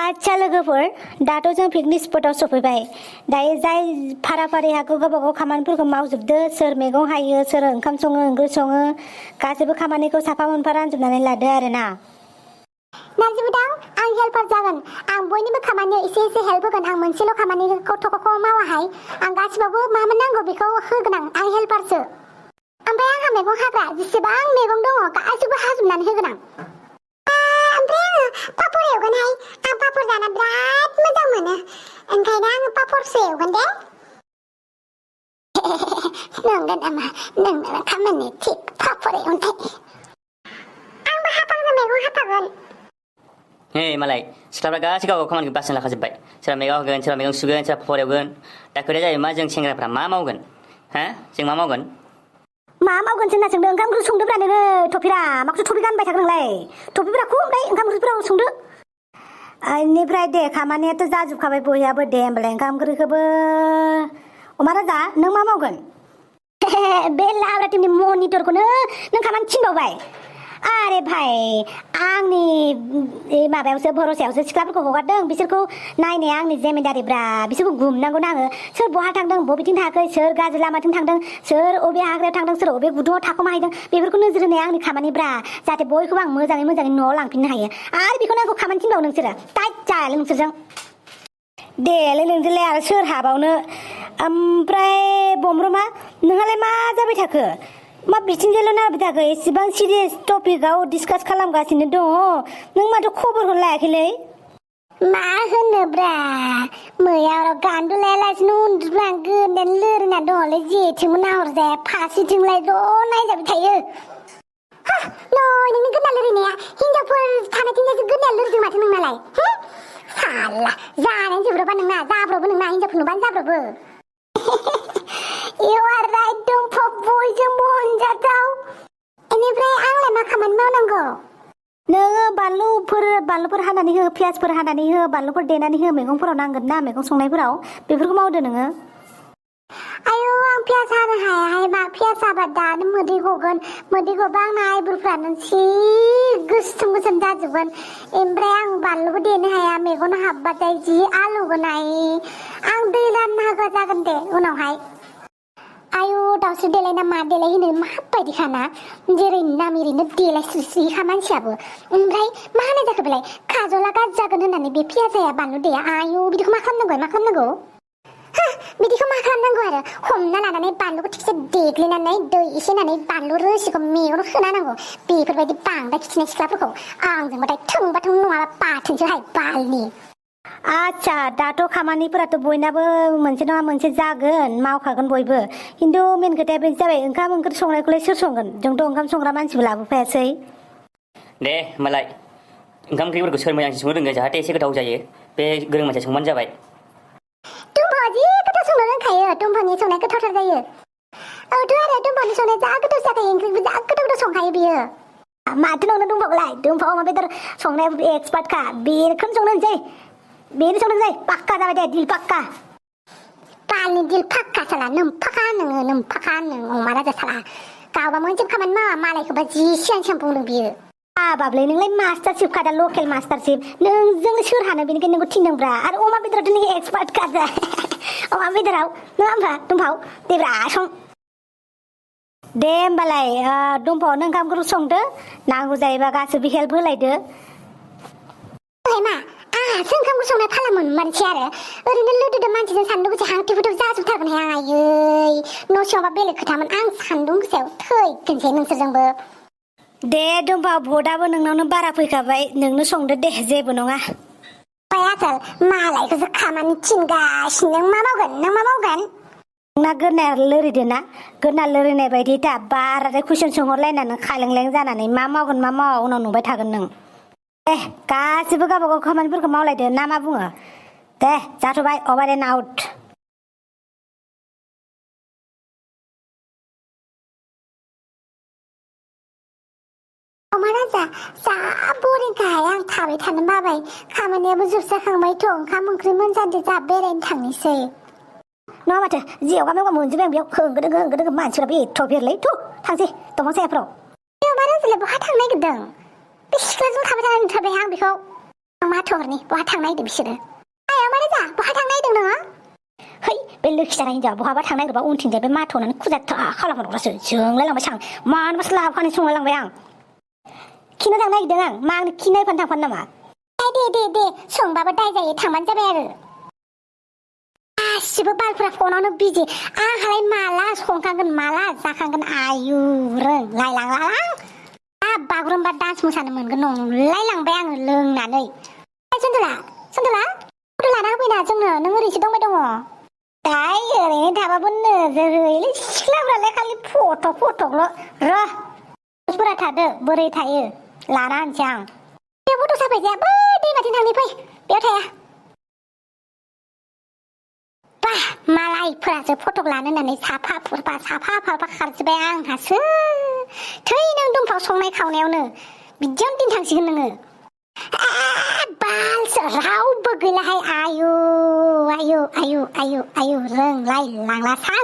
आच्छा लोगोफोर दाथ' जों पिकनिक स्पटआव सफैबाय दायो जाय फारा फारि हागौ गावबा गाव खामानिफोरखौ मावजोबदो सोर मैगं हायो सोर ओंखाम सङो ओंख्रि सङो गासैबो खामानिखौ साफा मोनफा रानजोबनानै लादो आरोना नाजिबुदां आं हेल्पार जागोन आं बयनिबो खामानियाव एसे एसे हेल्प होगोन आं मोनसेल' खामानिखौ थख'ख' मावाहाय आं गासिबावबो मा नांगौ बेखौ होगोन आं हेल्पारसो ओमफ्राय आंहा मैगं हाग्रा जेसेबां मैगं दङ गासिबो हाजोबनानै होगोन आं ओमफ्राय आङो पापर एवगोनहाय आं पापर जाना बिराद मोजां मोनो ओंखायनो आङो पापरसो एवगोन दे नंगौ नामा नोंना खामानि थिग पापर एवनाय आंबो हाफागोन मैगं हाफागोन हे मालाय सिख्लाफ्रा गासै गाव खामानिखौ बासिना लाखाजोब्बाय सोरबा मैगं होगोन सोरबा मैगं सुगोन सोरबा पापर एवगोन दा खोथाया जाहैबाय मा जों सेंग्राफ्रा मा मावगोन हा जों मा मावगोन जोंना सोंदों ओंखाम ओंख्रि संदोब्रा नोङो टफिरा माखौथो टफि गानबाय थागोन नोंलाय टफिफोरा खमलाय ओंखाम ओंख्रिफोराव संदो बेनिफ्राय दे खामानियाथ' जाजोबखाबाय बयहाबो दे होमबालाय ओंखाम ओंख्रिखौबो अमा राजा नों मा मावगोन बे लाब्रा टिमनि मनिटरखौनो नों खामानि थिनबावबाय आरे भाई आंनि माबायावसो भरसायावसो सिख्लाफोरखौ हगारदों बिसोरखौ नायनाया आंनि जिम्मेदारिब्रा बिसोरखौ गुमनांगौ आङो सोर बहा थांदों बबेथिं थाङाखै सोर गाज्रि लामाथिं थांदों सोर अबे हाग्रायाव थांदों सोर अबे गुदुङाव थाखोमाहैदों बेफोरखौ नोजोर होनाया आंनि खामानिब्रा जाहाथे बयखौबो आं मोजाङै न'आव लांफिननो हायो आरो बेखौनो आंखौ खामानि थिनबाव नोंसोरो टाइट जायालै नोंसोरजों देलै नोंजोंलाय आरो सोर हाबावनो ओमफ्राय बमब्रमा नोंहालाय मा जाबाय थाखो मा बिथिंजायल' नायबाय थाखो एसेबां सिरियास टपिकआव डिसकास खालामगासिनो दङ नों माथो खबरखौ लायाखैलै मा होनोब्रा मैयाव गान्दु लायालासिनो उन्दुब्ला आं गोदोन लोरिना दङलै जेथिंबो नाहरजाया फारसेथिंलायल' नायजाबाय थायो नोंनि गोदना लोरिनाया हिनजावफोर थानायथिंजायसो गोदना लोरिदों माथो नोंनालाय साला जानाय जोब्रबा नोंना जाब्रबो नोंना हिनजावफोर नुबानो जाब्रबो You are right, दुम्फा बयजोंबो अनजाथाव बेनिफ्राय आंलाय मा खामानि मावनांगौ नोङो बानलुफोर हानानै हो पियासफोर हानानै हो बानलुफोर देनानै हो मैगंफोराव नांगोन ना मैगं संनायफोराव बेफोरखौ मावदो नोङो आयौ आं पियास हानो हायाहाय मा पियास हाबा दानो मोदै गगोन मोदै गबा आंना आइब्रुफ्रानो जि गोसोम जाजोबगोन ओमफ्राय आं बानलुबो देनो हाया मेगन हाबबाथाय जि आलौगोन आं दै रानना होग्रा जागोन दे उनावहाय आयु दाउस्रि देलायना मा देलाय होनो माबायदि खाना जेरै नाम एरैनो देलायस्रिखा मानसियाबो ओमफ्राय मा होनाय जाखो बेलाय खाजला गाज्रि जागोन होननानै बे पियाजाया बानलु देया आयु बिदिखौ मा खालामनांगौ बिदिखौ मा खालामनांगौ आरो हमना लानानै बानलुखौ थिगसे देग्लिनानै दै एसे होनानै बानलु रोसिखौ मेगनाव सोना नांगौ बेफोरबायदि बांद्राय खिथिनाय सिख्लाफोरखौ आंजोंबाथाय थोंबा थों नङाबा बाथोनसोहाय बालनि आच्छा दाथ' खामानिफोराथ' बयनाबो मोनसे नङा मोनसे जागोन मावखागोन बयबो खिन्थु मेन खोथाया बेनो जाबाय ओंखाम ओंख्रि संनायखौलाय सोर संगोन जोंथ' ओंखाम संग्रा मानसिबो लाबोफायासै दे होमबालाय ओंखाम ओंख्रिफोरखौ सोर मोजांसिन संनो रोङो जाहाथे एसे गोथाव जायो बे गोरों मानसिया संबानो जाबाय दुम्फा जि गोथाव संनो रोंखायो दुम्फानि संनाया गोथावथार जायो औथ' आरो दुम्फानि संनाया जा गोथाव जाखायो ओंख्रिबो जा गोथाव संखायो बियो माथो नंनो दुम्फाखौलाय दुम्फा अमा बेदर संनाया एक्सपार्टखा बेखौनो संनो होनसै बेनो संनोसै पाक्का जाबाय दे दिल पाक्का बालनि दिल पाक्का साला नोमफाखा नों अमा राजा साला गावबा मोनसे खामानि मावा मालायखौबा जि सिगां बुंदों बियो बाबलै नोंलाय मास्टारशिप खादा लकेल मास्टारशिप नोंजों सोर हानो बेनिखायनो नोंखौ थिनदोंब्रा आरो अमा बेदरावथ' नों एक्सपार्ट खादा अमा बेदराव नङा होमबा दुम्फाव देब्रा सं दे होमबालाय दुम्फावनो ओंखामखौ संदो नांगौ जायोबा गासैबो हेल्प होलायदो मा आंहासो ओंखामखौ संनाय फालामोन मानसि आरो ओरैनो लोदोदो मानसिजों सान्दुं गोसा हांथुफोरथ' जाजोबथारगोनहाय आयै न' सिङावबा बेलेग खोथामोन आं सान्दुं गोसायाव थैगोनसै नोंसोरजोंबो दे दुम्फा भटआबो नोंनावनो बारा फैखाबाय नोंनो संदो दे जेबो नङा आसोल मालायखौसो खामानि थिनगासिनो नों मा मावगोन नोंना गोदना लोरिदो ना गोदना लोरिनाय बायदि दा बाराद्राय कुइसन सोंहरलायनानै खालेंलें जानानै मा मावगोन मा मावा उनाव नुबाय थागोन नों दे गासिबो गावबागाव खामानिफोरखौ मावलायदो ना मा बुङो दे जाथ'बाय अभार एन्ड आउट अमा राजा जा बरिंखाहाय आं थाबाय थानो बाबाय खामानियाबो जोबजाखांबायथ' ओंखाम ओंख्रि मोनजादो जा बेरायनो थांनोसै नङा माथो जेवगा मेवगा मोनजोबबाय आं बेयाव होंगो दोंगो मानसिफोराबो एथ' बेरलै थु थांसै दंफां सायाफ्राव अमा राजालाय बहा थांनो नागिरदों बे सिख्लाजों थाबाय थानाय नुथारबाय आं बेखौ आं माथो हरनि बहा थांनो नागिरदों बिसोरो आया माने जा बहा थांनो नागिरदों नोङो है बे लोखि जानाय हिनजावा बहाबा थांनो नागिरबा उनथिंजाय बे माथोनानै खुजाथा खालामहरग्रासो जोंलायलांबाय सां मानोबासो लाबोखानाय संलायलांबाय आं खिनो थांनो नागिरदों आं मा आंनो खिनायफानो थांफानो नामा दे सोंबाबो दाय जायो थांबानो जाबाय आरो गासिबो बालफोरा फनावनो बिजि आंहालाय माला संखांगोन माला जाखांगोन आयु रोंलायलांलां बागुरुम्बा डान्स मोसानो मोनगोन नंलायलांबाय आङो लोंनानै सन्दला फट' लाना होफैना जोंनो नों ओरैसो दंबाय दङ दाय ओरैनो थाबाबो नोजोर होयोलै सिख्लाफ्रालाय खालि फट'ल' र' थादो बोरै थायो लाना होनसै आं बे फट' साफायजाया बै दैमाथिं थांनि फै बेयाव थाया बा मालायफोरासो फट' लानो होननानै साफा खारजोब्बाय आंहासो थै नों दंफां संनाय खावनायावनो बिदियावनो दिन थांसिगोन नोङो बालसो रावबो गैलाहाय आयु रोंलायलांलासां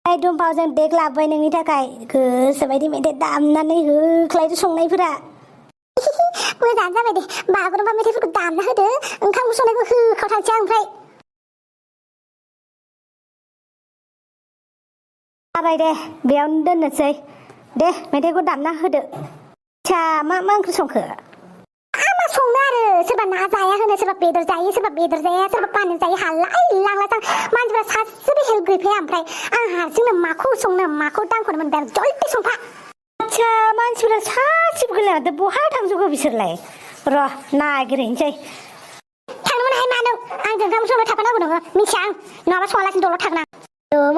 दंफांजों बेग लाबोबाय नोंनि थाखाय गोसोबायदि मेथाइ दामनानै होख्लायदो संनायफोरा मोजाङानो जाबाय दे बागुरुम्बा मेथाइफोरखौ दामना होदो ओंखाम संनायखौ होखाव थांसै आं ओमफ्राय जाबाय दे बेयावनो दोननोसै दे मेथाइखौ दामना होदो आच्छा मा ओंख्रि संखो मा संनो आरो सोरबा ना जाया होनो सोरबा बेदर जायो सोरबा बेदर जाया सोरबा पानि जायो हालायलांलासां मानसिफ्रा सासेबो हेल्प गैफाया ओमफ्राय आं हारसिंनो माखौ संनो माखौ दांखौनो मोनबाय आं जल्दि संफा आच्छा मानसिफोरा सासेबो गैला माथो बहा थांजोबखो बिसोरलाय र' नागिरहैनोसै थांनो मोनाहाय मानो आंजों ओंखाम संनो थाफानांगौ नोङो मिथिया आं नङाबा सङालासिनो दलर थागोन आं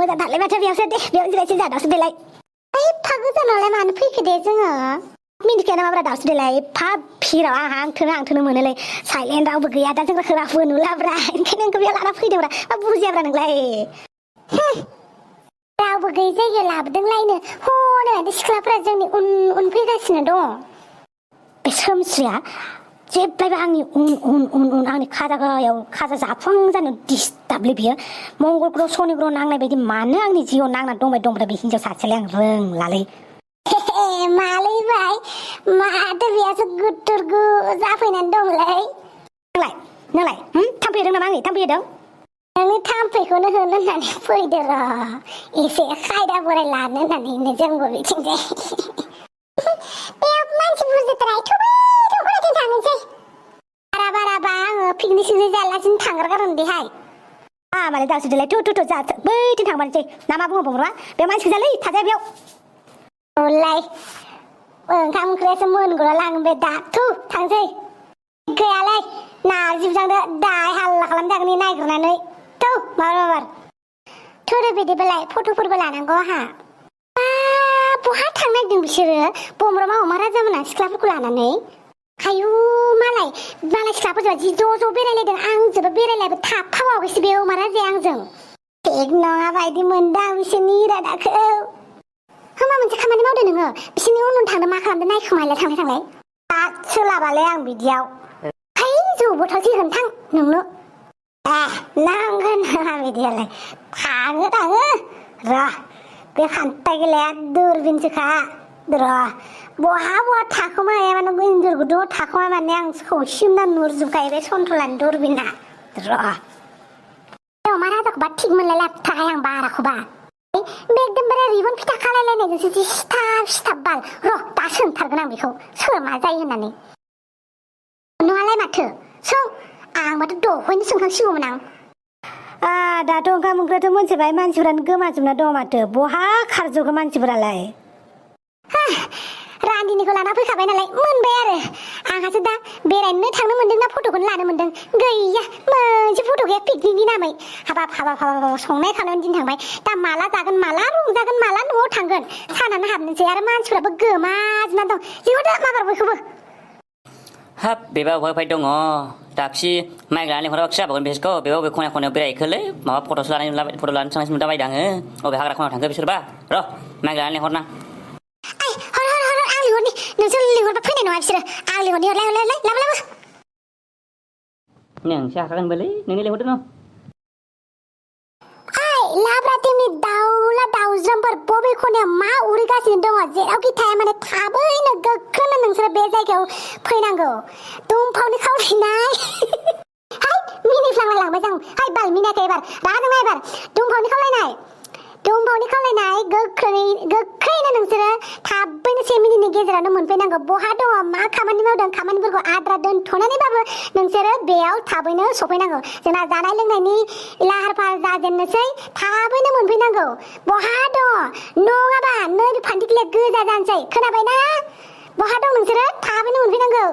मोजां थारलाय माथो बेयावसो दे बेयाव जिरायसै जोंहा दावसो देलाय एफा गोजानावलाय मानो फैखो दे जोङो मिन्थिखाया नामाब्रा दावसो देलाय एफा भिराव आं हांथोनो मोनोलै साइलेन्ट रावबो गैया दा जोंखौ रावबो नुलाब्रा ओंखायनो नोंखौ बेयाव लाना फैदोंब्रा मा बुजियाब्रा नोंलाय रावबो गैयै जायगायाव लाबोदोंलायनो हनै सिख्लाफोरा जोंनि उन फैगासिनो दङ बे सोमस्रिया जेब्लायबो आंनि उन आंनि खाजा जाफुं जानो डिस्टार्बलै बियो मंगल ग्रह शनि ग्रह नांनाय बायदि मानो आंनि जिउआव नांना दंब्रा बे हिनजाव सासेलाय आं रोंलालै मालैबाय माथो बेयासो गुथुरगु जाफैनानै दंलै नोंलाय थाम्फै होदों नामा आंनि थाम्फै होदों नोंनि थाम्फैखौनो होनो होननानै फैदो र' एसे खायदा बोराय लानो होननानैनो जोंबो बिथिंजाय बेयाव मानसि बुरजाद्राय थुबैथिं थांनोसै बारा आङो पिकनिक सिकनिक जायालासिनो थांग्रागारन देहाय मालाय दावसो देलाय थु जा बैथिं थांबानोसै ना मा बुङो बुंब्रा बे मानसि गोजालै थाजाया बेयाव औलाय ओंखाम ओंख्रियासो मोनगौला लाङो बे दा थु थांसै गैयालाय नारजि बिजांदो दाय हाल्ला खालामजागोन नागिरनानै थु माबार थुदो बिदिबालाय फट'फोरबो लानांगौ आंहा बहा थांनो नागिरदों बिसोरो बमब्रमा अमा राजामोना सिख्लाफोरखौ लानानै आयु मालाय सिख्लाफोरजों जि ज' बेरायलायदों आंजोंबो बेरायलायबो थाफाबावाखैसो बे अमा राजाया आंजों थिग नङा बायदि मोनदां बिसोरनि इरादाखौ मा मोनसे खामानि मावदो नोङो बिसोरनि उन थांनो मा खालामदों नायखोमालाय थांलाय दा सोलाबालै आं बिदियाव है जौ बथलसो होनथां नोंनो नांगोन नाङा बिदियालाय थाङो र' बे खान्थाय गेलाया दुरबिनसोखा र' बहा थाखोमाया माने इन्जुरखौथ' थाखोमा माने आं सौसिमना नुहुरजोबखायो बे सन्थ्रलानि दुरबिना र' अमा राजाखौबा थिग मोनलाय लाबथाखाय आं बाराखौबा बे एकदमबारे रिबन फिथा खालायलायनायजोंसो जि सिथाब बाल र' दा सोंथारगोन आं बेखौ सोर मा जायो होननानै नङालाय माथो सों आं माथो दहायनो सोंखांसिगौमोन आं दाथ' ओंखाम ओंख्रियाथ' मोनथिबाय मानसिफोरानो गोमाजोबना दं माथो बहा खारजोबखो मानसिफोरालाय रान्दिनिखौ लाना फैखाबाय नालाय मोनबाय आरो आंहासो दा बेरायनो थांनो मोनदों ना फट'खौनो लानो मोनदों गैया मोनसे फट' गैया पिकनिकनि नामै हाबाब संनाय खावनायावनो दिन थांबाय दा माला जागोन माला रंजागोन माला न'आव थांगोन सानानो हाबनोसै आरो मानसिफोराबो गोमाजोबना दं जिहरदो माबार बयखौबो हाब बेबा अबहाय दङ दाबसि माइ लानानै हराबा खिजाबावगोन बिसोरखौ बेबा बबे खनायाव बेरायखोलै माबा फट' लानानै थांनायसो नुदा बायदों आङो बबे हाग्रा खनायाव थांखो बिसोरबा र' माइ लानानै हरनां आं लिंहरनि नोंसोर लिंहरबा फैनाय नङा बिसोरो आं लिंहरनि हरलाय लाबो नोंसो हाखागोनबोलै नोंनो लिंहरदों न' लाब्रा टीमनि दाउला दाउज्रोमफोर बबे खनायाव मा उरैगासिनो दङ जेरावखि थाया माने थाबैनो गोख्रोंनो नोंसोरो बे जायगायाव फैनांगौ दुमफावनि खावलायनाय हाय मिनिफ्लांलायलांबाय जों हाय बाल मिनियाखै एबार रागा जोंना एबार दुमफावनि खावलायनाय गोख्रैनो नोंसोरो थाबैनो 1 मिनिटनि गेजेरावनो मोनफैनांगौ बहा दङ मा खामानि मावदों खामानिफोरखौ आद्रा दोनथ'नानैबाबो नोंसोरो बेयाव थाबैनो सफैनांगौ जोंना जानाय लोंनायनि लाहार फाहार जाजेननोसै थाबैनो मोनफैनांगौ बहा दङ नङाबा नै फान्थिखिलिया गोजा जानोसै खोनाबायना बहा दं नोंसोरो थाबैनो मोनफैनांगौ